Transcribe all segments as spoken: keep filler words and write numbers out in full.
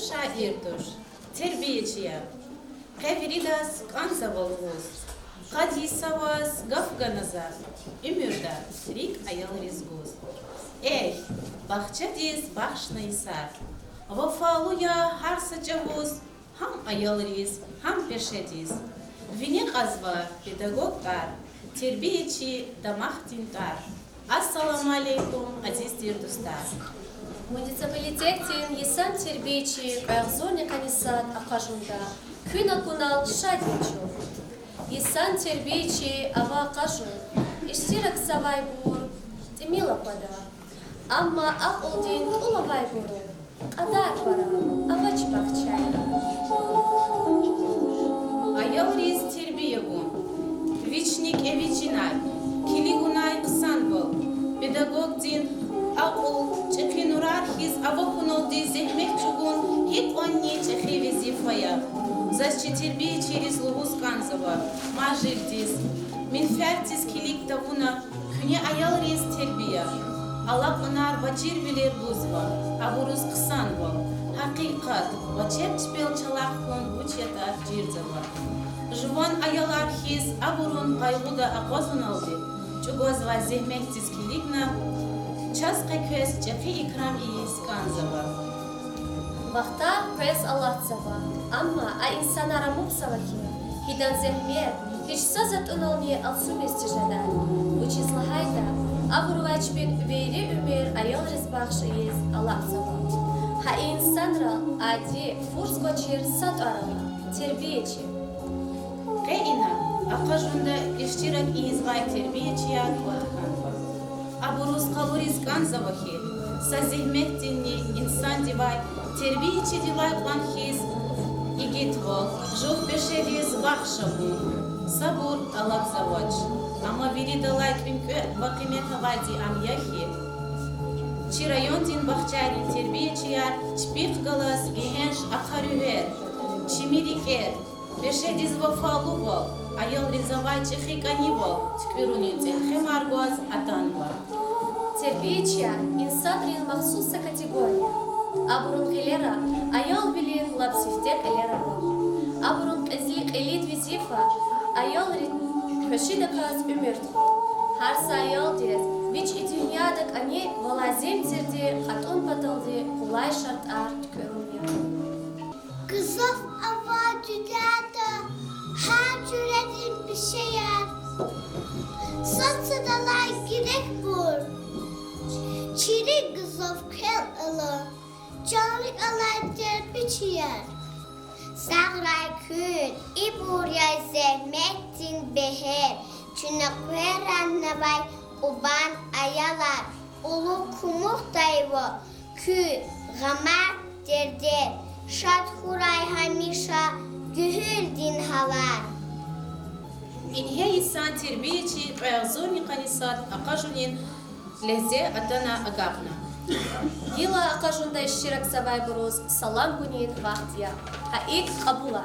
Шаир туш, тербиячи я. Къе виридаз кӀанзава лугьуз, къад йиса ваз гаф гана за, уьмуьрда рикӀ аялриз гуз. Эхь, бахчадиз бахшна йисар, вафалу я гьар са чӀавуз, гьам аялриз, гьам пешедиз. Вине кьазва педагог тӀвар, тербиячи дамахдин тӀвар. Ассаламу алейкум, азиз тир дустар! Муниципалитетдин йисан тербиячи кьве агъзурни къанни сад акъажунда куьн акунал шад я чун. Йисан тербиячи ава акъажун, иштиракзавайбур тӀимил аквада. Амма акьулдин кьул авайбуру кьадар пара авач бахчайра. Аялриз тербия гун, вични кӀеви чинай, килигунай хъсанвал, педагогдин акьул чӀехи нурар хьиз авахьуналди зегьмет чӀугун гьикьванни чӀехи везифа я. Заз чи тербиячийриз лугьуз кӀанзава, мажирдиз, менфятдиз килиг тавуна, куьне аялриз тербия, алакьунар ва чирвилер гузва, абуруз хъсанвал, гьакъикъат ва чеб чпел чалахъ хьун вуч ятӀа чирзава. Жуван аялар хьиз абурун къайгъуда акъвазуналди чӀугвазвай зегьметдиз килигна, чаз къе квез чӀехи икрам ийиз кӀанзава. Вахтар къвез алатзава, амма а инсанар амукьзава хьи, гьидан зегьмет гьич са затӀунални алцумиз тежедай. Вучиз лагьайтӀа абурувай чпин вири уьмуьр аялриз бахш ийиз алакьзава. Гьа и инсанрал ади фурз кӀвачир са тӀвар ава: тербиячи. Къе ина акъажунда иштирак ийизвай тербиячияр кӀватӀ хьанва. Абуруз къалуриз кӀанзава хьи, са зегьметдинни инсандивай, тербиячидивай кьван хьиз, игитвал, жув пешедиз бахш авун, сабур тӀалабзавач. Амма виридалай кӀвенкӀве ва къимет авайди ам я хьи, чи райондин бахчайрин тербиячияр чпихъ галаз гегьенш ахъа руьгьер, чими рикӀер, пешедиз вафалувал, аялриз авай чӀехи кӀанивал туькӀуьрунин цӀелхемар гваз атанва. Тербиячияр инсанрин махсус са категория. Абурун гъилера аялвилин лап сифте кьилер ава. Абурун кьезил кьилин везифа — аялрин хвешидаказ уьмуьр тухун, гьар са аялдиз вич и дуьньяда кӀани ва лазим тирди кьатӀун паталди къулай шартӀар туькӀуьрун я. Гзаф ава дуьньяда гьар жуьредин пешеяр, сад-садалай герекбур, чилик гзаф квел ала, чан рикӀ алай тербиячияр. Сагърай куьн, ибур я зегьметдин бегьер, чна къвераннавай Кубан аялар, улу кумукьдайвал, куь гъамар, дердер, шад хьурай гьамиша гуьгьуьлдин гьалар. Ингье йисан тербиячи кьве агъзурни къанни сад акъажунин легьзе атана агакьна. Гила акъажунда иштиракзавайбуруз салам гунин вахт я. Гьа икӀ кьабула.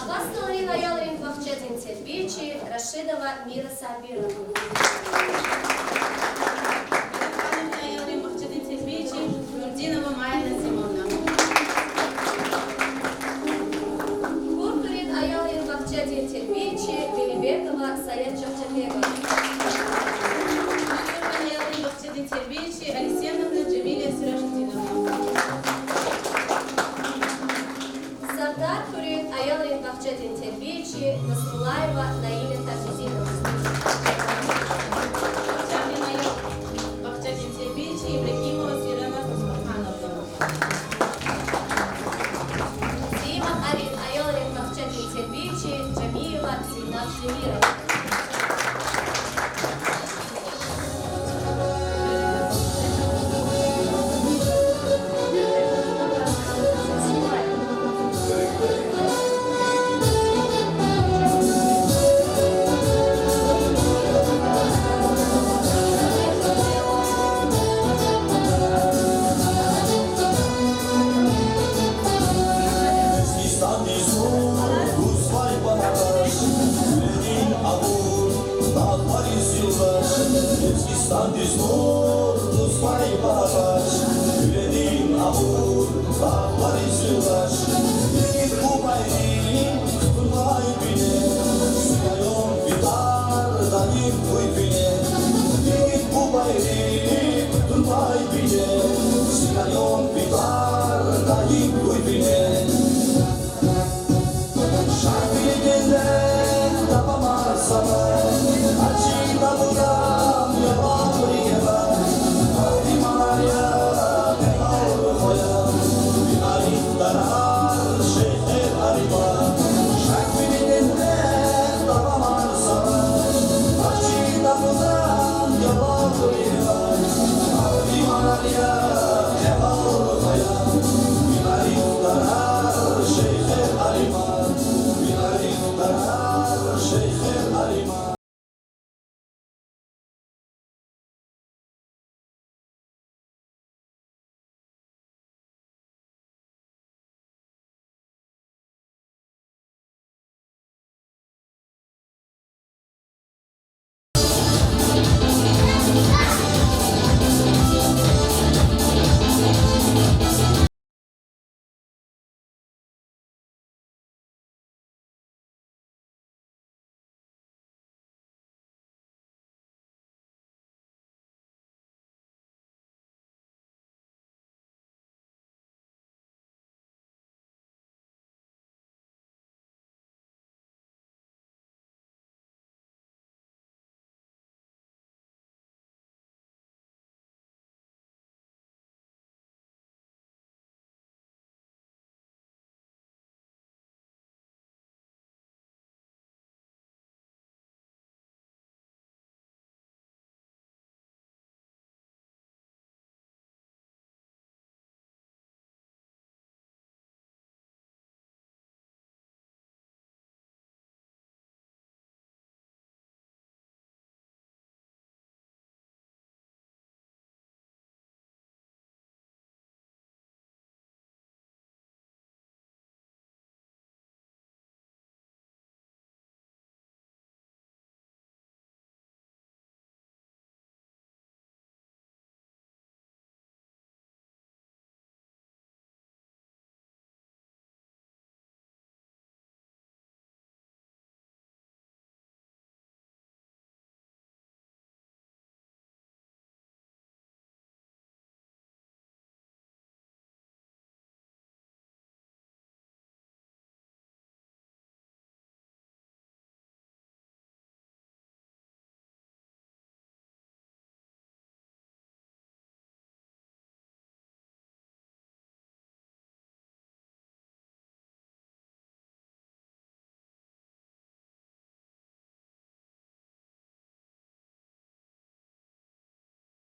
Авасталрин аялрин бахчадин тербиячи Рашидова Мира Сабировна. Аялрин бахчадин тербиячи Нурдинова Майя Назимовна. Куртулрин аялрин бахчадин тербиячи Белибекова Саят Чахчабековна. Куртулрин аялрин бахчадин тербиячи Алисеновна Жамиля Сиражутдиновна. Сардарпурин аялрин бахчадин тербиячи Насруллаева Наиля Тамизиновна. Бахчадин аял-, бахчадин тербиячи Ибрагимова Сирана Рустамхановна. Зимакьарин аялрин бахчадин тербиячи Жамиева Зинат Жамиловна. Лезгистандиз нур гузвай багъач, куьредин абур багъариз юлач. Игит бубайри кутунвай бине, зи район патар даим хьуй бине. Игит бубайри кутунвай бине, зи район патар даим хьуй бине. Шагьвилидин рехъ давамар савай, Гьажи Дагъудан ялаври ава, Гьавдимар я, Гьемал рухваяр, Ариф тарар, шейхер, алимар. Шагьвилидин рехъ давамар савай, Гьажи Дагъудан ялаври ава, Гьавдимар я, Гьемал рухваяр, Ариф тарар, шейхер, алимар.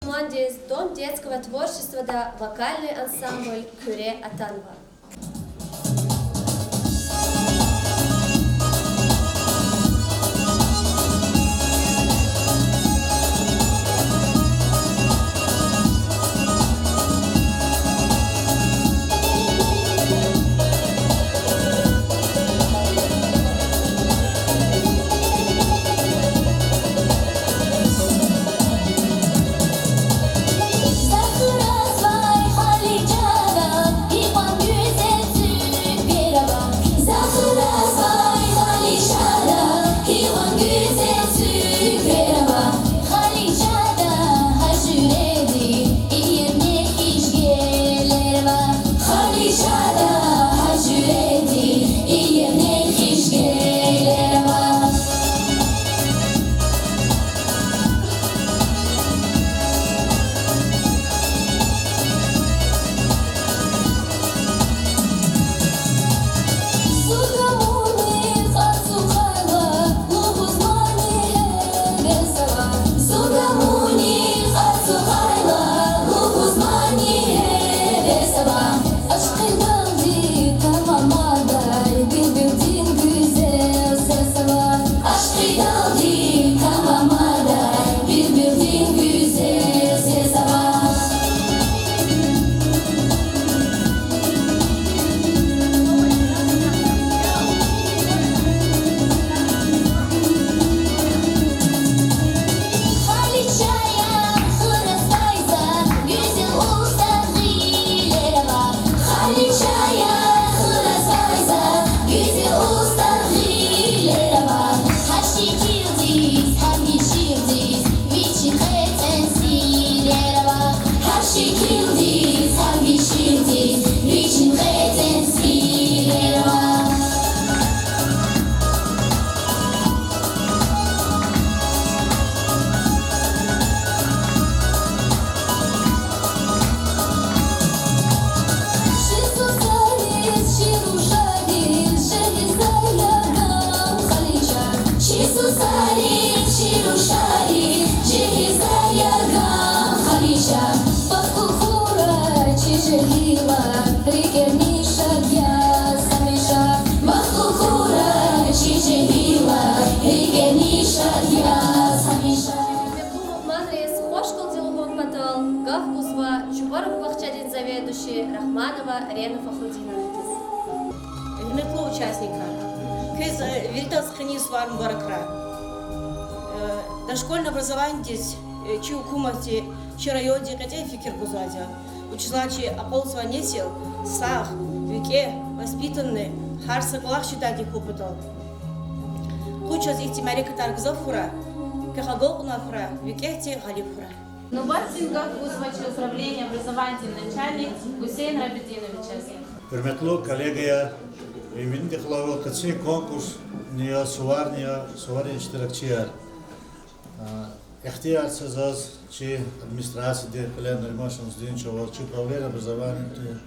Мугьмандиз Дом детского творчествода вокальный ансамбль Куьре атанва. Заведующий Рахманова Рена Фахрудиновна. Гьуьрметлу участникар, квез, э, виридаз къенин сувар мубаракрай. Э, дошкольное образованидиз, э, чи гьукуматди, чи районди кьетӀен фикир гузвайди я. Вучиз лагьайтӀа чи акьалтзавай несил сагъ, викӀегь, воспитанный, гьар са кӀвалах чидайди хьун патал. Къуй чаз ихьтин мярекатар гзаф хьурай, квехъ агалкьунар хьурай, викӀегьди гъалиб хьурай. Нубатдин гаф гузва чи управление образованидин начальник Гусейн Рабидиновичаз. Гьуьрметлу коллегаяр, винидихъ лагьайвал, къенин конкурсдин я, суварин я, суварин иштиракчияр. А, ихтияр це заз чи администрациядин кьиле, Нариман Шамсудинович, чи управление образованидин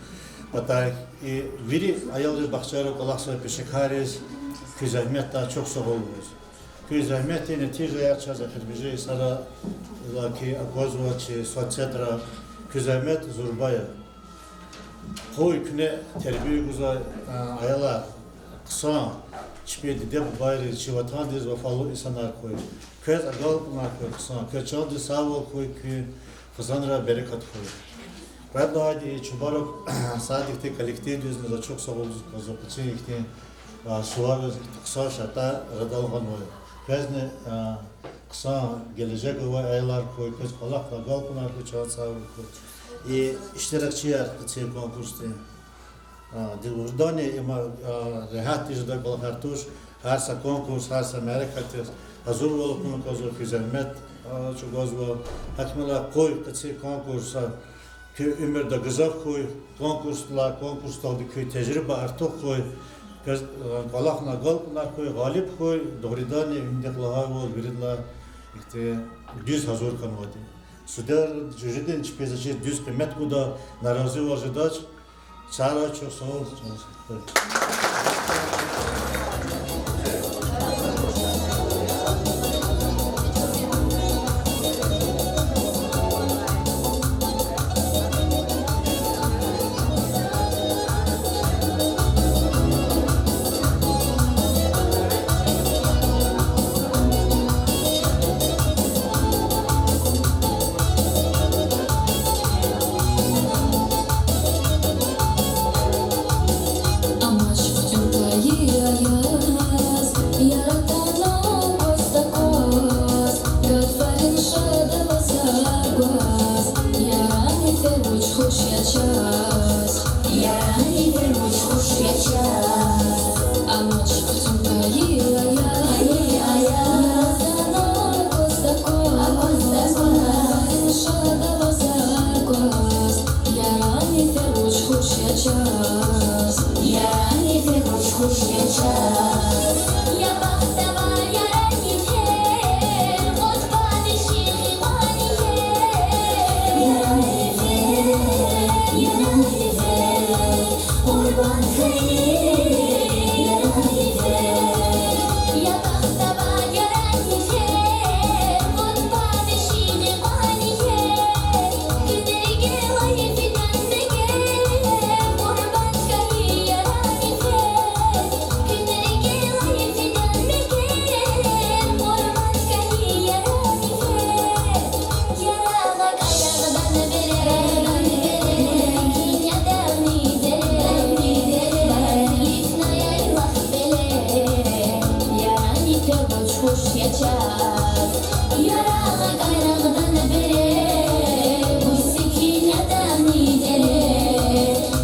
патай, и вири аялрин бахчайра кӀвалахзавай пешекарриз куь зегьметдай чухсагъул лугьуз. Куь зегьметдин нетижаяр чаз эхиримжи йисара лагьана хьи аквазва чи соцсетра, куь зегьмет зурба я. Къуй куьне тербия гузвай, а, аялар хъсан, чпин диде-бубайриз, чи ватандиз вафалу инсанар хьуй. Квез агалкьунар хьуй хъсан, квез чандин сагъвал хьуй, куь хизанра берекат хьуй. Кьвед лагьайди, и Чубаров садикдин коллективдизни за чухсагъул лугьуз кӀанзава къенин ихьтин, а, сувариз, хъсан шартӀар арадал гъанвай. Квезни, а, хъсан гележег авай аялар хьуй, квез кӀвалахна агалкьунар хьуй, чан сагъвал хьуй. И иштиракчияр къенин конкурсдин, а, ди урдани има, а, регьятди жедай кӀвалахар туш, гьар са конкурс, гьар са мярекатдиз гьазурвал авуна кӀанзава, куь зегьмет, а, чӀугвазва. Гьакӏ хьайила къуй къенин конкурс, а, куь уьмуьрда гзаф хьуй, конкурсдилай конкурсдалди куь тежриба артух хьуй, квез, а, кӀвалахна агалкьунар хьуй, гъалиб хьуй, дугъриданни, винидихъ лагьайвал, виридалай ихьтин дуьз гьазур хьанвайди. Суьдер жуьредин чпиз заз чиз дуьз къимет гуда, наразивал жедач, сагърай, чухсагъул. Амач хъуьтуьнтайи аяз, яратана акваз-такваз, гатфарин шад авазар гваз, ярани фер вуч хуш я чаз, ярани фер вуч хуш я чаз. Амач хъуьтуьнтайи аяз, яратана акваз-такваз, гатфарин шад авазар гваз, ярани фер вуч хуш я чаз, ярани фер вуч хуш я чаз. Я бахтавар ярани фер, къурбанд хьи къвани фер, ярани фер, ярани фер, къурбанд хьи ярани фер. Я бахтавар ярани фер, къурбанд хьи къвани фер. Ярагъа къайрагъдан бере, гуьзсикин ятӀани деле,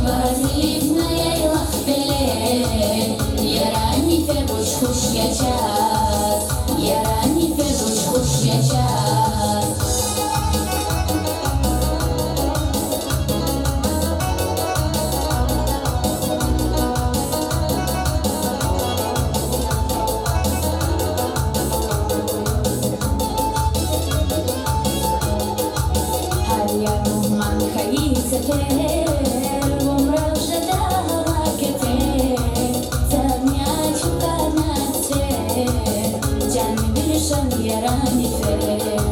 варзифна яйлах беле, ярани фер вуч хуш я чаз, ярани фер вуч хуш я чаз. Гьар я мугьман хьайи сефер, умрав жеда гьалакатер, цавни ачухарна сефер, чан вири шад ярани фер.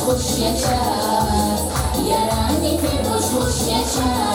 Хуш яша, ярани тир буш, хуш яша.